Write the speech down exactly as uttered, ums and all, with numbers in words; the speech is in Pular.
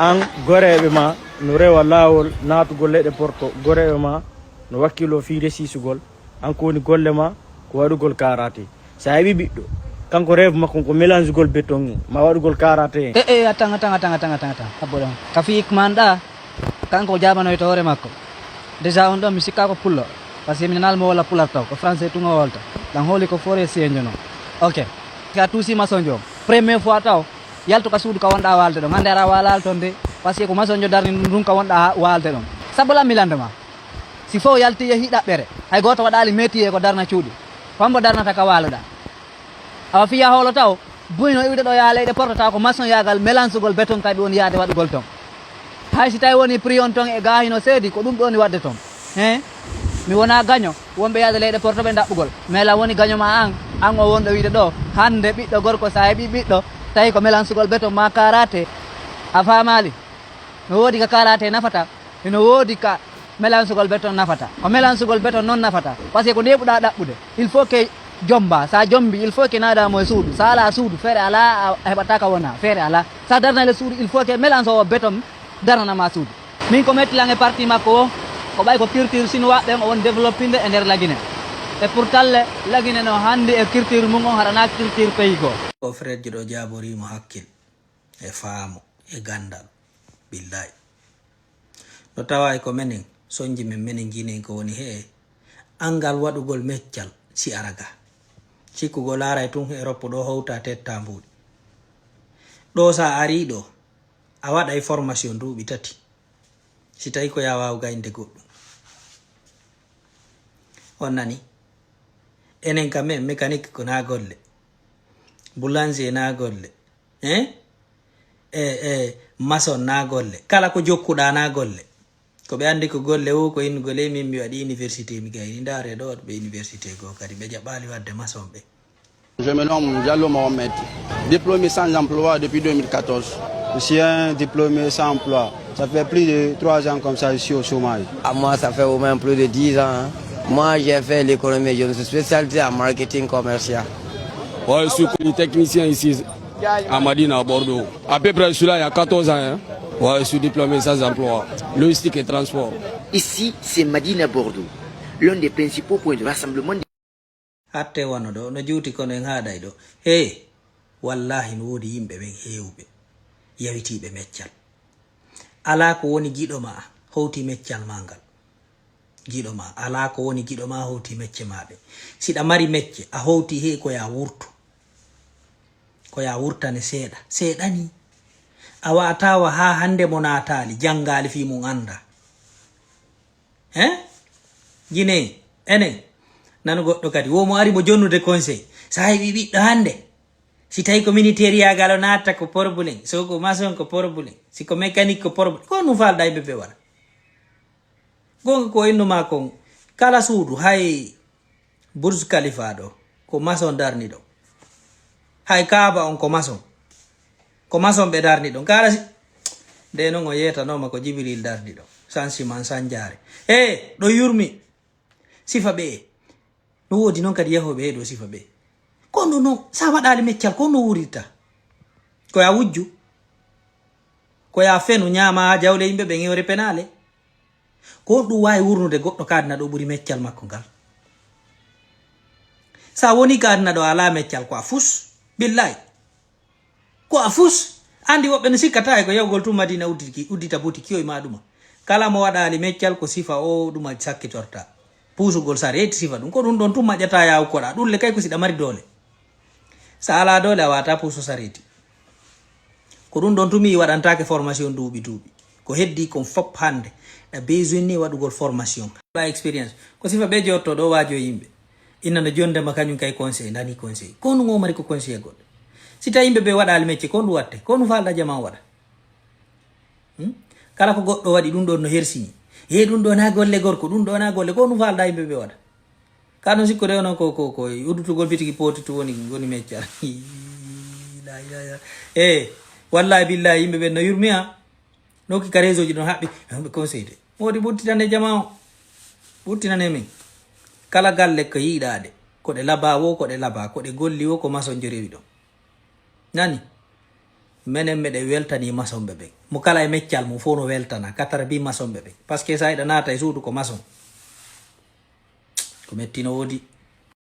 An, goreeɓe ma no rewa laawol naatugol leyɗe Porto, goreeɓe ma no wakkiloo fii resiisugol. An ko woni golle ma ko waɗugol karate. Si a heɓii ɓiɗɗo, kanko rêve makko ko mélange-gol béton en, ma waɗugol karate en. E, e, attan, attan, attan, attan, attan, attan. Abbo ɗon. Ka fii Ikman ɗa, kanko o jaabanoyto hoore makko. Déjà on ɗon mi sikkaa ko pullo. Parce que mi nanaa mo wala pular taw, ko français tun o wolta. Ɗan hooli ko forestier njono. Ok. Ka tuusi masonjo. Première fois taw, yaltu ka suudu ka wonɗaa waalde ɗon. Hannde ara waalal ton de. Parce que ko masonjo darni ndun ka wonɗaa waalde ɗon. Sabu lan mi lande ma. Si fow yalti yehi ɗaɓɓere, hay gooto waɗaali métier ko darna cuuɗi. Hombo darnata ka waaloɗaa? Awa fii a hoolo taw, buy no iwde ɗo yaa leyɗe Porto taw ko maçon yaagal mélange-gol béton kadi woni yaade waɗugol ton. Hay si tawi woni prix on ton e gaa hino seedi, ko ɗum ɗo woni waɗde ton. Hein? Mi wonaa gaño, wonɓe yaade leyɗe Porto ɓe ɗaɓɓugol. Mais lan woni gaño ma an, an o wonɗo wiide ɗo, hannde ɓiɗɗo gorko sa heɓii ɓiɗɗo, tawi ko mélange-gol béton ma karate. A faamaali? No woodi ka karate nafata, hino woodi ka mélange-gol béton nafata. Ko mélange-gol béton non nafata. Parce que ko neeɓuɗaa ɗaɓɓude. Il faut que jombaa. Sa jombii, il faut que naadaa mo e suudu. Sa alaa suudu, feere alaa, a heɓataa ka wonaa. Feere alaa. Sa darnaa le suudu, il faut que mélange o béton darnana ma suudu. Min ko metti lan e parti makko o, ko ɓay ko culture chinois ɓen o woni développinde e nder Lagine. E pourtant le, Lagine no handi e culture mum on haɗanaa culture pays goo. Ko frère ji ɗo jaaborii mo hakkil. E faamu, e ganndal. Billaay. No tawaa e ko menen, sonji men menen Gine'en ko woni hee, anngal waɗugol meccal si ara ga. Sikku goo laaray tun Europe ɗoo howtaa tettaa mbuuɗi. Ɗoo sa arii ɗoo, a waɗay formation duuɓi tati. Si tawii ko yaa waaw gaynude goɗɗum. On nanii? Enen ka men, mécanique ko naa golle. Boulanger naa golle. Hein? E, e, maçon naa golle. Kala ko jokkuɗaa naa golle. Ko ɓe anndi ko golle woo ko innugol, e min mi waɗi université, mi gayni. Ndaaree ɗoo waɗuɓe université goo kadi, ɓe jaɓaali waɗde maçon ɓe. Je me nomme Diallo Mohamed, diplômé sans emploi depuis deux mille quatorze. Je suis un diplômé sans emploi. Ça fait plus de trois ans comme ça, je suis au chômage. À moi, ça fait au moins plus de dix ans, hein. Moi, j'ai fait l'économie, je me suis spécialisé en marketing commercial. Ouais, je suis technicien ici à Madina, à Bordeaux. À peu près, je suis là il y a quatorze ans, hein. Ouais, je suis diplômé sans emploi. Logistique et transport. Ici, c'est Madina Bordeaux, l'un des principaux points de rassemblement. Hatte wano ɗoo, no juuti kono en haaɗay ɗoo. Hee, wallaahi no woodi yimɓe ɓen heewɓe, yawitiiɓe meccal. Alaa ko woni giɗo maa howti meccal maa ngal. Giɗo maa, alaa ko woni giɗo maa howti mecce maa ɗen. Si ɗa mari mecce, a howti hee ko yaa wurtu. Ko yaa wurtane seeɗa. Seeɗa nii. Awa a taawa haa hannde mo naataali, janngaali fii mum anndaa. Hein? Gine, enen. Nanu goɗɗo kadi. Wo mo ari mo jonnude conseil. Sa heɓi ɓiɗɗo hannde. Si tawi ko miniteeriyaagal o naata ko problème. So ko maçon ko problème. Si ko mécanique ko problème. Ko honɗum faalɗaa yimɓe ɓe waɗa? Goonga ko innu maa kon. Kala suudu, hay Burj Khalifa ɗoo, ko maçon darni ɗon. Hay Kaaba on ko maçon. Ko maçon ɓe darni ɗon. Kala si, nde non o yeetanooma ko Jibril darni ɗon. San siman, san jaare. Ee, ɗo yurmi. Sifa ɓe. No woodi non kadi yahooɓe e ɗoo sifa ɓe. Kono non, sa waɗaali meccal, ko no wurirta? Ko yaa wujju? Ko yaa fenu, ñaama jawle yimɓe ɓen, e wore penaale? Ko honɗum waawi wurnude goɗɗo ka aduna ɗoo ɓuri meccal makko ngal? Sa woni ka aduna ɗoo alaa meccal, ko a fus. Billaay. Ko a fus. Anndi woɓɓe no sikkataa e ko yahugol tun Madina udditi-, uddita boti kiyoy maa ɗuma. Kala mo waɗaali meccal ko sifa o ɗuma sakkitorta. Puusugol sareeti sifa ɗum. Ko ɗum ɗon tun maƴƴataa yaawu koɗa. Ɗum le kay ko si ɗa mari doole. Sa alaa doole a waawataa puuso sareeti. Ko ɗum ɗon tun mi waɗantaake formation duuɓi duuɓi. Ko heddii kon fop hannde, ɗa besoin ni waɗugol formation. Ba expérience. Ko sifa ɓe jotto ɗo waajo yimɓe. Inna no jonde ma kañum kay conseil, nani conseil. Ko honɗum o mari ko conseil goɗɗo. Si tawi yimɓe ɓe waɗaali mecce, ko honɗum watte? Ko honɗum faalɗa jama o waɗa? Hmm? Kala ko goɗɗo waɗi, ɗum ɗon no hersini. He ɗum ɗo na golle gorko, ɗum ɗo na golle. Ko honɗum faalɗa yimɓe ɓe waɗa? Ka ɗum sikko de onon ko, ko, ko uddutugol bitiki pooti tu woni, woni meccal. La ilaha. Eh, wallahi billahi yimɓe ɓen no yurmi ha. Nokki ka réseau ji ɗon haɓɓi, ɓe conseil de. Moodi ɓuttinane jama o. Ɓuttinane min. Kala galle ko yiɗaade. Ko ɗe laba wo, ko ɗe laba, ko ɗe golli wo, ko mason jorewi ɗon. Nani? Menen meɗen weltanii masonɓe ɓen. Mo kala e meccal mum fof no weltana, katara bi masonɓe ɓen. Parce que sa hiɗa naata e suudu ko mason. Ko metti no woodi.